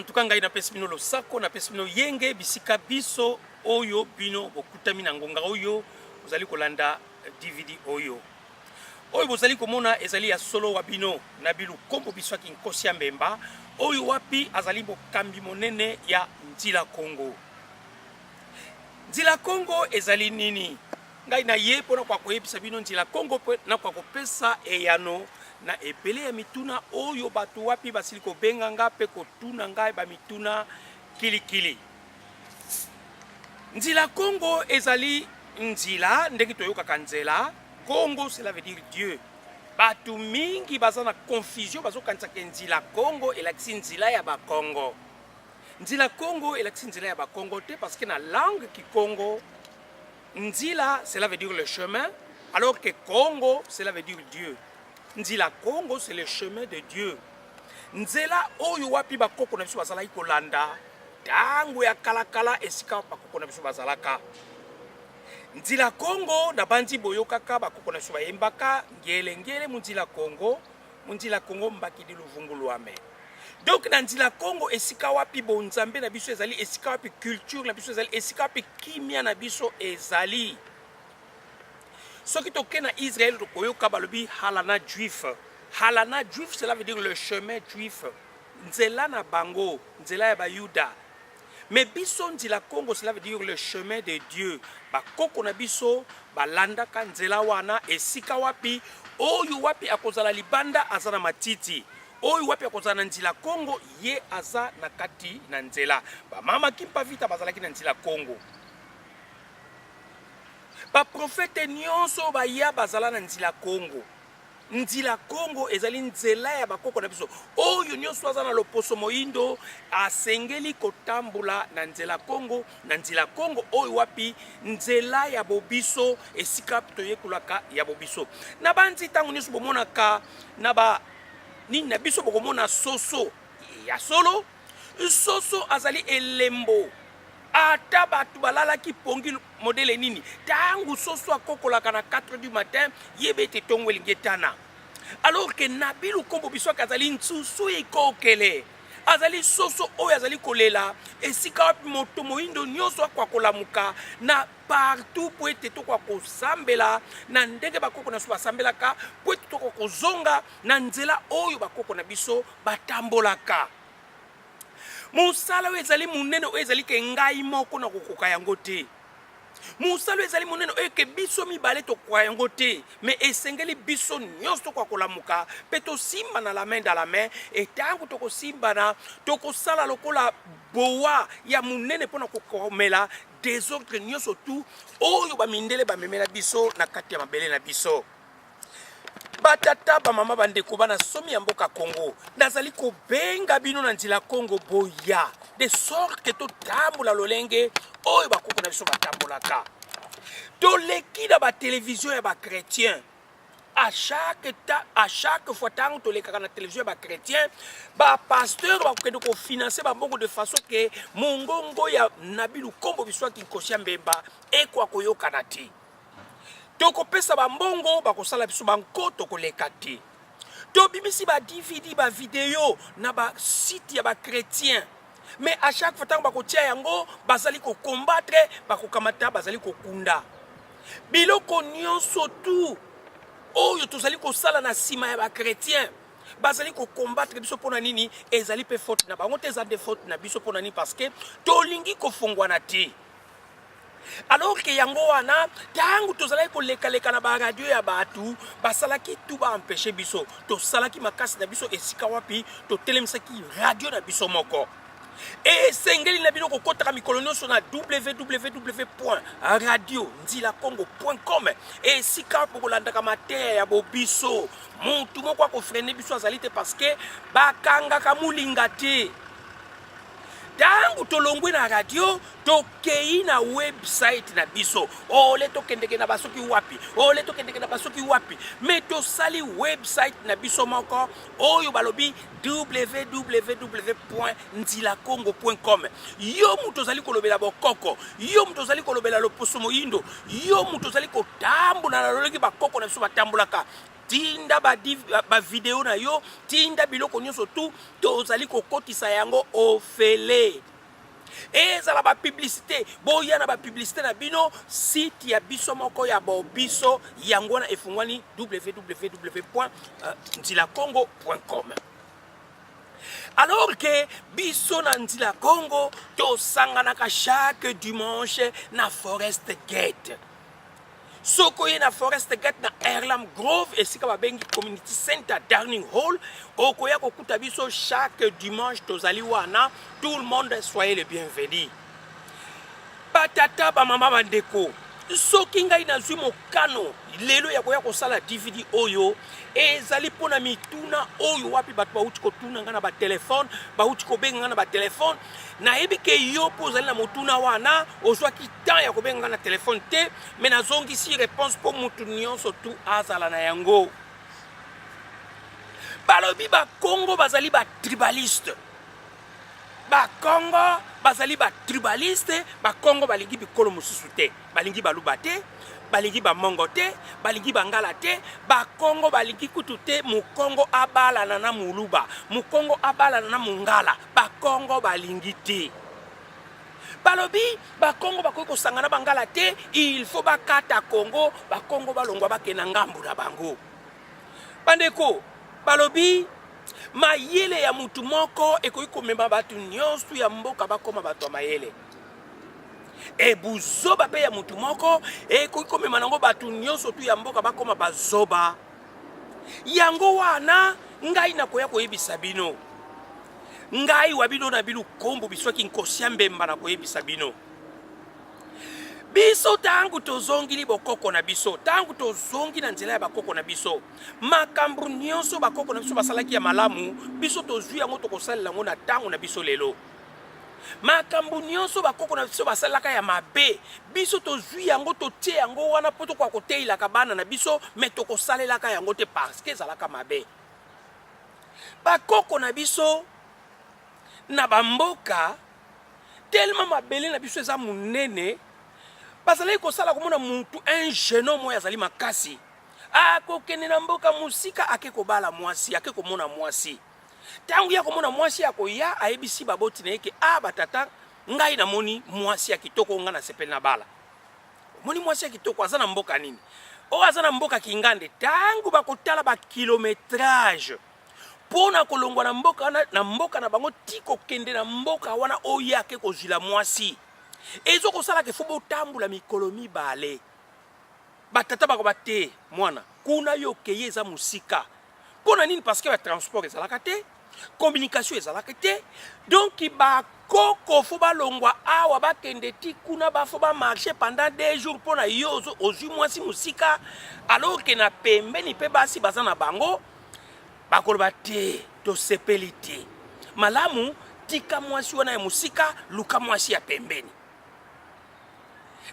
En tout cas ngai napesi bino losako, napesi bino yenge bisika biso oyo bino bokutami na ngonga oyo bozali kolanda DVD oyo. Oyo bozali komona ezali ya solo wa bino na bilukombo biswaki nkosi ya mbemba oyo wapi azali mokambi monene ya Nzila Kongo. Nzila Kongo ezali nini? Ngai na ye mpo na kwa koyebisa bino Nzila Kongo mpe na kwa kopesa eyano na ebele ya mituna oyo bato wapi basili kobenga nga mpe kotuna ngai ba mituna kilikili. Nzila Kongo ezali nzila ndenge toyokaka nzela Kongo, cela veut dire Dieu. Bato mingi baza na confusion, bazokanisa ke nzila Kongo elakisi nzila ya Bakongo. Nzila Kongo elakisi nzela ya Bakongo te parce que na langue Kikongo nzila cela veut dire le chemin alors que Kongo cela veut dire Dieu. Nzila Kongo c'est le chemin de Dieu. Nzela oyo wapi bakoko na biso bazalaki kolanda tango ya kalakala esika bakoko na biso bazalaka. Nzila Kongo nabanzi boyokaka bakoko na biso bayembaka ngele ngele munzila Kongo munzila Kongo mbakidi luvungu luame. Donc na nzila Kongo esika wapi bonzambe na biso ezali, esika wapi culture na biso ezali, esika wapi kimia na biso ezali. Soki toke na Israël tokoyoka balobi halana juif. Halana juif cela veut dire le chemin juif. Nzela na bango, nzela ya bayuda. Mais biso nzila Kongo cela veut dire le chemin de Dieu. Bakoko na biso balandaka nzela wana esika wapi oyo wapi akozala libanda aza na matiti. Oyo wapi akozala na nzila Kongo ye aza na kati na nzela. Ba mama Kimpa Vita bazalaki na nzila Kongo. Ba prophète nyonso baya bazala na nzila Kongo. Nzila Kongo ezali nzela ya bakoko na biso. Oyo nyonso aza na loposo moindo asengeli kotambola na nzela Kongo, na nzila Kongo oyo wapi nzela ya bobiso, esika toyekolaka ya bobiso. Nabanzi ntango nyonso bomonaka na ba nini na biso bokomona soso ya solo. Soso azali elembo. Ata bato balalaki pongi modele nini, tango soso akokolaka na 4 du matin, yeba ete tongo elingi etana. Alors que Nabi Lukombo Biswaka azali nsusu ekokele, azali soso oyo azali kolela esika wapi moto moindo nyonso akoka kolamuka na partout mpo ete tokoka kosambela na ndenge bakoko na biso basambelaka, mpo ete tokoka kozonga na nzela oyo bakoko na biso batambolaka. Mosala oyo ezali monene oyo ezali ke ngai moko nakokoka yango te. Mosala oyo ezali monene oyo ke biso mibale tokoka yango te, mais esengeli biso nyonso tokoka kolamuka mpe tosimbana la main dans la main. Et ntango tokosimbana, tokosala lokola boa ya monene mpo na kokomela desordre nyonso tu oyo bamindele bamemela biso na kati ya mabele na biso. Ba tata, ba mama, ba ndeko, bana somi ya mboka Congo, nazali kobenga bino na nzela Congo, boya de sorte que totambola lolenge oyo bakoko na biso batambolaka. Toleki na ba television ya ba chrétiens à chaque ta, à chaque fois tango tolekaka na television ya ba chrétiens, ba pasteurs bakokende kofinancer ba mbongo de façon que mongongo ya Nabi Lukombo Biswaki Nkosi ya Mbemba ekwa koyokana te. Tokopesa ba mbongo, bakosala biso ba nko, tokoleka te. Tobimisi ba DVD, ba video na ba site ya ba chrétiens. Mais à chaque fois tango bakotia yango, bazali ko combattre, bakokamata, bazali kokunda. Biloko nyonso tout oyo tozali kosala na sima ya ba chrétiens, bazali ko combattre biso pona nini? Ezali pe faute na bango te, eza nde faute na biso pona nini? Parce que tolingi kofongwana te. Alors que yango wana tango tozalaki kolekaleka na ba radio ya bato, basalaki tout ba empecher biso. Tosalaki makasi na biso esika wapi totelemisaki radio na biso moko. Esengeli na bino kokotaka mikolo nyonso na www.radionzilakongo.com, esika bokolandaka mateya ya bobiso. Mutu moko akofrene biso azali te, parce que bakangaka molinga te. Tango tolongwe na radio, tokei na website na biso, ole tokendeke na basoki wapi, ole tokendeke na basoki wapi, mais tosali website na biso moko oyo balobi www.nzilakongo.com. Yo moto ozali kolobela bokoko, yo moto ozali kolobela loposo moyindo, yo moto ozali kotambola na lolenge bakoko na biso batambolaka, Tinda bavideo ba na yo, tinda biloko nyonso tu, tozali kokotisa yango ofele. Ezala ba publicité, boya na ba publicité na bino, site ya biso moko ya bobiso yango wana efungwani www.nzilakongo.com. Alors que biso na Nzila Congo tosanganaka chaque dimanche na Forest Gate. Soki oye na Forest Gate na Earlham Grove, esika babengi Community Center Dining Hall, okoya kokuta biso chaque dimanche, tozali wana. Tout le monde soyez le bienvenu. Batata, bamama, bandeko, soki ngai nazwi mokano lelo ya koya kosala DVD oyo, ezali mpo na mituna oyo wapi bato bauti kotuna ngai na batelefone, bauti kobenga ngai na batelefone. Nayebi ke yo mpo ozali na motuna wana, ozwaki temps ya kobenga ngai na telefone te, me nazongisi réponse mpo motu nyonso tu azala na yango. Balobi Bakongo bazali batribaliste. Bakongo bazali batribaliste. Bakongo balingi bikolo mosusu te, balingi Baluba te, balingi Bamongo te, balingi Bangala te. Bakongo balingi kutu te Mokongo abalana na Moluba, Mokongo abalana na Mongala. Bakongo balingi te. Balobi Bakongo bakoki kosangana Bangala te, il faut bakata Kongo, Bakongo balongwa bakenda ngambu na bango. Bandeko, balobi mayele ya mutu moko ekoki komema bato nyonso ya mboka bakoma bato ya mayele, e buzoba mpe ya mutu moko ekoki komema nango bato nyonso tu ya mboka bakoma bazoba. Yango wana ngai nakoya koyebisa bino, ngai wa bino na bino kombo biswaki nkosi ya mbemba, na koyebisa bino biso ntango tozongili bokoko na biso, ntango tozongi na nzela ya bakoko na biso, makambo nyonso bakoko na biso basalaki ya malamu, biso tozwi yango, tokosalela yango na ntango na biso lelo. Makambo nyonso bakoko na biso basalaka ya mabe, biso tozwi yango, totie yango wana mpo tokoka koteyelaka bana na biso, me tokosalelaka yango te parce que ezalaka mabe. Bakoko na biso na bamboka, tellement mabele na biso eza monene, bazalaki kosala komona mutu, un jeune homme oyo azali makasi, akokende na mboka mosika, ake kobala mwasi, ake komona mwasi. Ntango ya komona mwasi, akoya ayebisi baboti na ye ke a batata, ngai namoni mwasi ya kitoko, ngai nasepeli na bala. Omoni mwasi ya kitoko aza na mboka nini? Oyo aza na mboka Kingande. Ntango bakotala bakilometrage mpo na kolongwa na mboka wana, na mboka na bango ti kokende na mboka wana oyo ake kozwila mwasi, ezokosalaka efo botambola mikolo mibale. Batata bakoba te, mwana kuna yo okeye eza mosika. Mpo na nini? Parce que batransport ezalaka te, communication ezalaka te. Donc bakoko fo balongwa awa bakende ti kuna, bafo bamarche pendant 2 jours mpo na yo ozwi mwasi mosika, alors ke na pembeni mpe basi baza na bango. Bakoloba te, tosepeli te, malamu tika mwasi wana ya mosika, luka mwasi ya pembeni.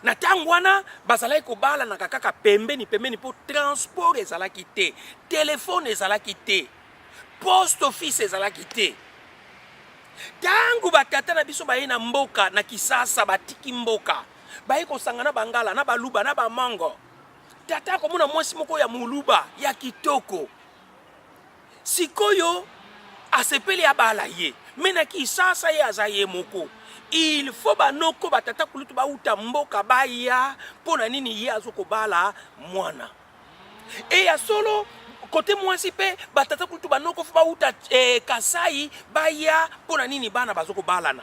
Na ntango wana bazalaki kobalanaka kaka pembeni pembeni, mpo transport ezalaki te, telefone ezalaki te, poste office ezalaki te. Ntango batata na biso baye na mboka na Kisasa, batiki mboka, baye kosanga na Bangala, na Baluba, na Bamongo. Tata akomona mwasi moko ya Moluba ya kitoko, sikoyo asepeli abala ye, me na Kisasa ye aza ye moko. Il faut banoko, batata kulutu bauta mboka baya. Mpo na nini? Ye azokobala mwana e ya solo kote mwasi mpe batata kulutu, banoko fo bauta Kasai baya. Mpo na nini? Bana bazokobalana,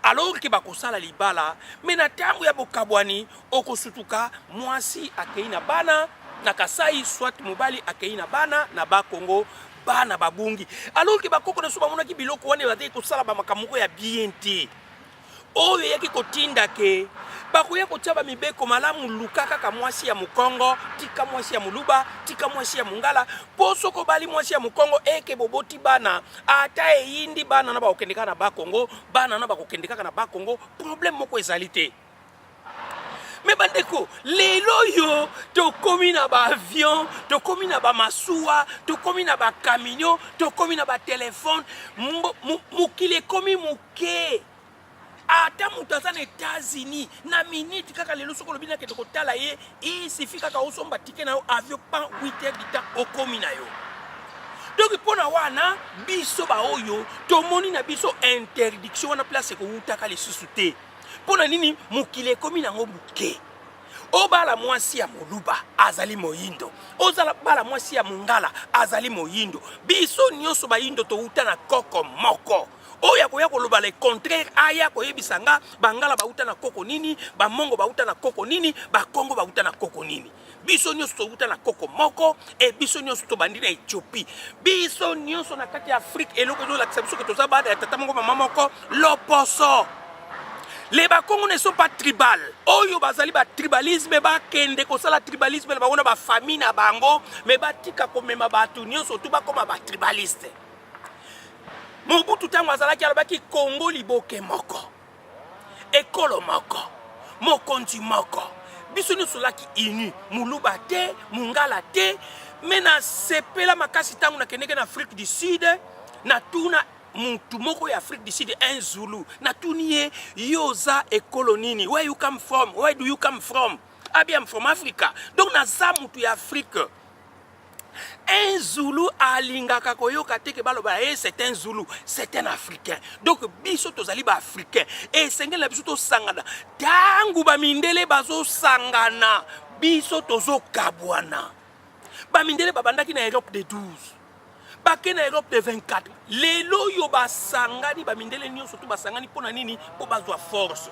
alors ke bakosala libala, me na ntango ya bokabwani okosutuka mwasi akei na bana na Kasai, soit mobali akei na bana na Bakongo, bana babungi. Alors ke bakoko na biso bamonaki biloko wana, bazali kosala bamakambo moko ya bien te oyo eyaki kotinda ke bakoya kotia bamibeko malamu: luka kaka mwasi ya Mokongo, tika mwasi ya Moluba, tika mwasi ya Mongala, mpo soki obali mwasi ya Mokongo eke boboti bana, ata eyindi, bana na bakokende kaka na Bakongo, bana na bakokende kaka na Bakongo, problème moko ezali te. Me bandeko, lelo oyo tokomi na baavion, tokomi na bamasuwa, tokomi na bacamion, tokomi na batelefone, mokili ekomi moke. Ata moto aza na États-Unis, na minute kaka lelo soki olobi nakende kotala ye, il suffit kaka osomba ticket na yo avion, pan 8 heures du temps okomi na yo. Donc mpo na wana biso baoyo tomoni na biso interdiction wana place ekowutaka lisusu te. Mpo na nini? Mokili ekomi nango moke. Obala mwasi ya moluba, azali moyindo. Ozala bala mwasi ya mongala, azali moyindo. Biso nyonso bayindo towuta na koko moko. Oyo akoya koloba le contraire, aya koyebisa nga bangala bauta na koko nini, bamongo bauta na koko nini, bakongo bauta na koko nini. Biso nyonso towuta na koko moko, e biso nyonso tobandi na Ethiopie. Biso nyonso na kati ya Afrique, eloko ezolakisa biso ke toza bana ya tata moko mama moko, loposo. Les Bakongo ne sont pas tribal. Oyo bazali ba tribalisme, bakende kosala tribalisme na bango na ba famille na bango, mais batika komema bato nyonso tu bakoma ba tribaliste. Mobutu ntango azalaki alobaki Kongo liboke moko, ekolo moko, mokonzi moko. Biso nyonso tozalaki uni, muluba te, mungala te. Me nasepela makasi ntango nakendeke na Afrique du Sud, natuna mutu moko ya Afrique du Sud, un Zulu, natuni ye, yo oza ekolo nini? Where you come from? Where do you come from? Abi, I'm from Africa. Donc naza mutu ya Afrique. Un Zulu alingaka koyoka te ke baloba ye c'est un Zulu, c'est un Africain. Donc biso tozali ba Africain, esengeli na biso tosangana. Ntango bamindele bazosangana, biso tozokabwana. Bamindele babandaki na Europe de 12, bake na Europe de 24. Lelo oyo basangani, bamindele nyonso to basangani mpo na nini? Mpo bazwa force.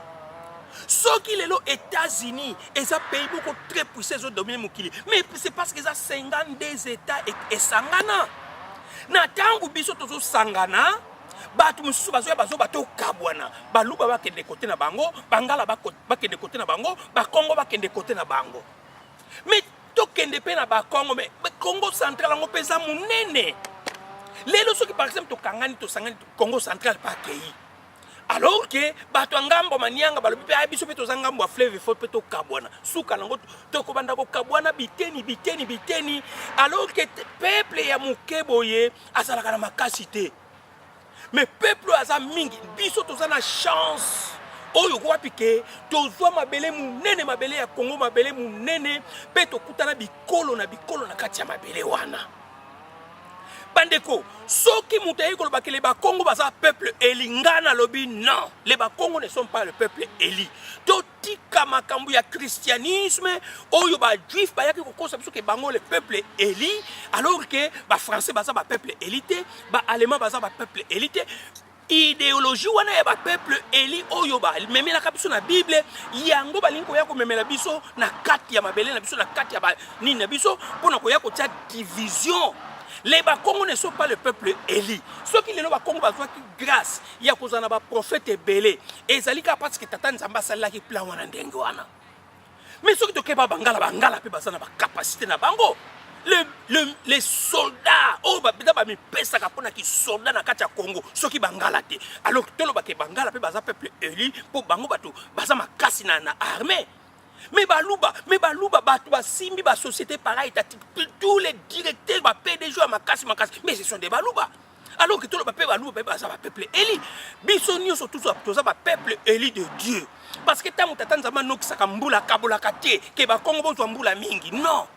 Soki lelo États-Unis eza pays moko très puissant, ezodomine mokili, mais c'est parce que eza 52 états esangana. Na ntango biso tozosangana, bato mosusu bazoya bazoba tokabwana. Baluba bakende kote na bango, bangala bakende kote na bango, bakongo bakende kote na bango. Mais tokende mpe na bakongo, mais Congo central yango mpe eza monene. Lelo soki par exemple tokangani, tosangani, Congo central mpe akei, alors ke bato ya ngambo manianga balobi mpe biso mpe toza ngambo ya fleuve, faut mpe tokabwana. Suka nango tokobanda kokabwana biteni biteni biteni, alors ke peuple ya moke boye azalaka na makasi te. Mais peuple oyo aza mingi, biso toza na chance oyo wapi ke tozwa mabele monene, mabele ya Kongo, mabele monene, mpe tokutana bikolo na bikolo na kati ya mabele wana. Bandeko, soki moto ayi koloba ke les Bakongo baza peuple élu, nga nalobi non, les Bakongo ne sont pas le peuple élu. Totika makambo ya christianisme oyo bajuif bayaki kokosa biso ke bango le peuple élu, alors ke bafrançais baza bapeuple élu te, baallemand baza bapeuple élu te. Idéologie wana ya bapeuple élu oyo bamemelaka biso na Bible, yango balingi koya komemela biso na kati ya mabele na biso, na kati ya banini na biso, mpona koya kotia division. Les Bakongo ne sont pas le peuple élu. Soki lelo Bakongo bazwaki grâce ya kozala na baprofete ebele, ezali kaka parce que Tata Nzambe asalelaki plan wana ndenge wana. Mais soki tokeba, bangala, bangala mpe baza na bacapacité na bango. Les soldats oyo bapeza bamipesaka mpona kisoldat na kati ya Congo, soki bangala te, alors tolobake bangala mpe baza peuple élu, mpo bango bato baza makasi na armée. Mais baluba, mais baluba bato basimbi basociété para-étatique, tous les directeurs, ba PDG ya makasi makasi, mais ce sont des Baluba. Alors que toloba mpe baluba mpe baza bapeuple élu. Biso nyonso toza bapeuple élu de Dieu, parce que ntango Tata Nzambe anokisaka mbula, akabolaka te ke bakongo bozwa mbula mingi, non.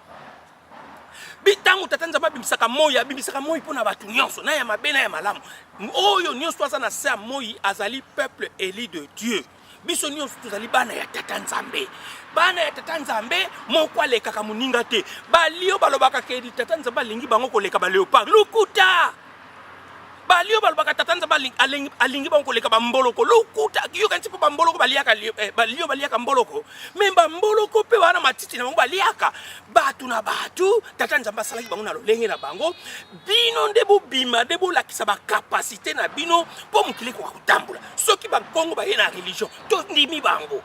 Ntango Tata Nzambe abimisaka moi, abimisaka moi mpo na bato nyonso, na ya mabe na ya malamu. Oyo nyonso aza na se ya moi azali peuple élu de Dieu. Biso nyonso tozali bana ya Tata Nzambe. Bana ya Tata Nzambe, moko alekaka moninga te. Balio balobaka ke Tata Nzambe alingi bango koleka baléopard, lukuta. Balio balobaka Tata Nzambe alingi bango koleka bamboloko, lukuta. Yoka nti mpo bamboloko baliaka, balio baliaka mboloko, mais bamboloko mpe wana matiti na bango baliaka. Bato na bato, Tata Nzambe asalaki bango na lolenge na bango. Bino nde bobima, nde bolakisa bacapacité na bino mpo mokili ekoka kotambola. Soki bakongo baye na religion, tondimi bango.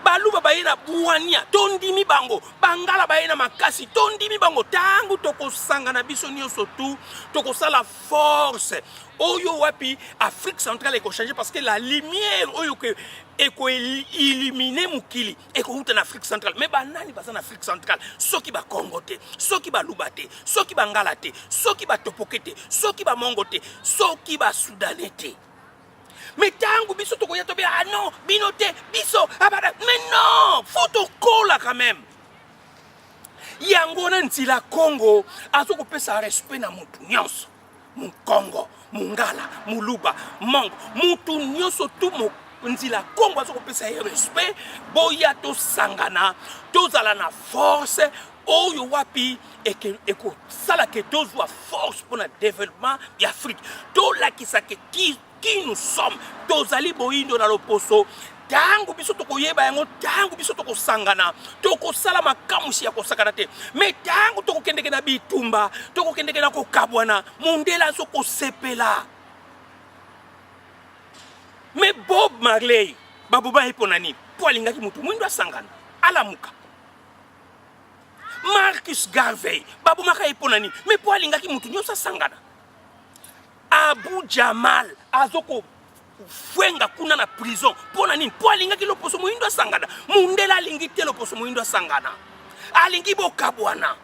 Baluba baye na bwania, tondimi bango. Bangala baye na makasi, tondimi bango. Ntango tokosangana biso nyonso tu, tokosala force oyo wapi Afrique centrale ekochange, parce que la lumière oyo ekoillumine mokili ekouta na Afrique centrale. Mais banani baza na Afrique centrale? Soki bakongo te, soki baluba te, soki bangala te, soki batopoke te, soki bamongo te, soki basoudanais te. Mais ntango biso tokoya tobe, ah non, bino te, biso abada, mais non, faut tokola quand même. Yango wana Nzila Congo azokopesa respect na motu nyonso, Mokongo, Mongala, Moluba, Mongo, motu nyonso tu Nzila Kongo azokopesa ye respect. Boya tosangana, tozala na force oyo wapi ekosala ke tozwa force mpona développement ya Afrique, tolakisa ke qui nous sommes. Tozali boyindo na loposo. Ntango biso tokoyeba yango, ntango biso tokosangana, tokosala makamwisi ya kosakana te. Mais ntango tokokendeke na bitumba, tokokendeke na kokabwana, mondele azokosepela. Mais Bob Marley baboba ye mpo na nini? Mpo alingaki motu mwindo asangana, alamuka. Marcus Garvey babomaka ye mpo na nini? Mais mpo alingaki motu nyonso asangana. Abu Jamal azokofwenga kuna na prison mpo na nini? Mpo alingaki loposo moyindo asangana. Mundele alingi te loposo moyindo asangana, alingi bokabwana.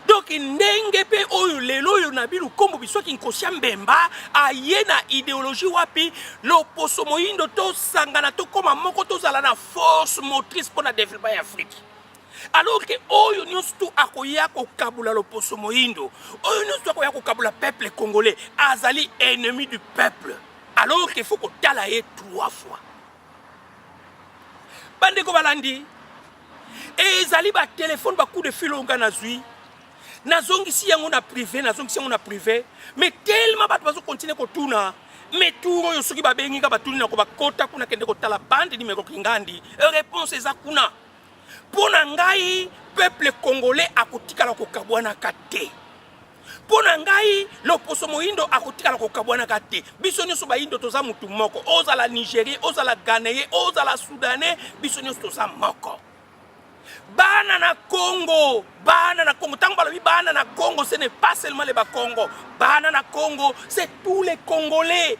Donc ndenge mpe oyo lelo oyo na bilukombo biswaki Nkosia Mbemba aye na idéologie wapi loposo moyindo tosangana, tokóma moko, tozala na force motrice mpo na développement ya Afrique. Alors ke oyo nyonso tu akoya kokabula loposo moyindo, oyo nyonso tu akoya kokabula peuple congolais, azali ennemi du peuple. Alors ke faut kotala ye trois fois. Bandeko balandi, ezali batelefone, bacoup de fil oyo ngai nazwi, nazongisi yango na privé, nazongisi yango na privé. Mais tellement bato bazokontinue kotuna, mais tour oyo soki babengi nga, batuni, na ko bakota kuna, kende kotala bande numéro Kingandi, réponse eza kuna. Mpo na ngai, peuple congolais akotikala kokabwanaka te. Mpo na ngai, loposo moyindo akotikala kokabwanaka te. Biso nyonso bayindo toza mutu moko. Ozala Nigérien, ozala Ghanéen, ozala Soudanais, biso nyonso toza moko, bana na Congo. Bana na Congo, ntango balobi bana na Congo, ce n'est pas seulement les Bakongo. Bana na Congo, c'est tous les Congolais.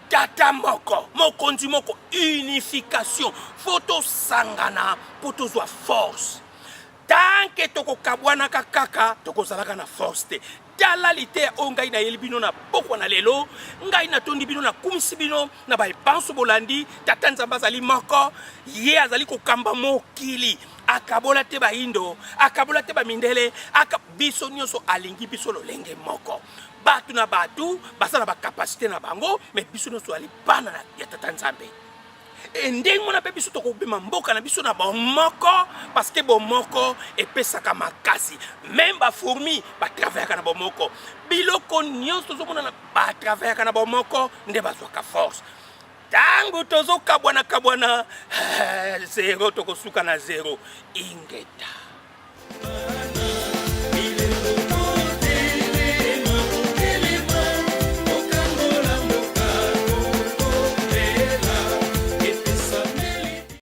Tata moko, mokonzi moko, unification. Faut tosangana mpo tozwa force. Tant que tokokabwanaka kaka, tokozalaka na force te. Tala liteya oyo ngai nayeli bino na pokwa na lelo. Ngai natondi bino, nakumisi bino na baepanso bolandi. Tata Nzambe azali moko, ye azali kokamba mokili. Akabola te bayindo, akabola te bamindele aka... Biso nyonso alingi biso lolenge moko. Bato na bato baza na bacapacité na bango, mais biso nyonso tozali bana ya Tata Nzambe. E ndenge wana mpe biso tokobima mboka na biso na bomoko, parce que bomoko epesaka makasi. Même bafourmi batravaillaka na bomoko. Biloko nyonso tozomonana batravaillaka na bomoko nde bazwaka force. Ntango tozokabwana kabwana, zero, tokosuka na zero. Ingeta.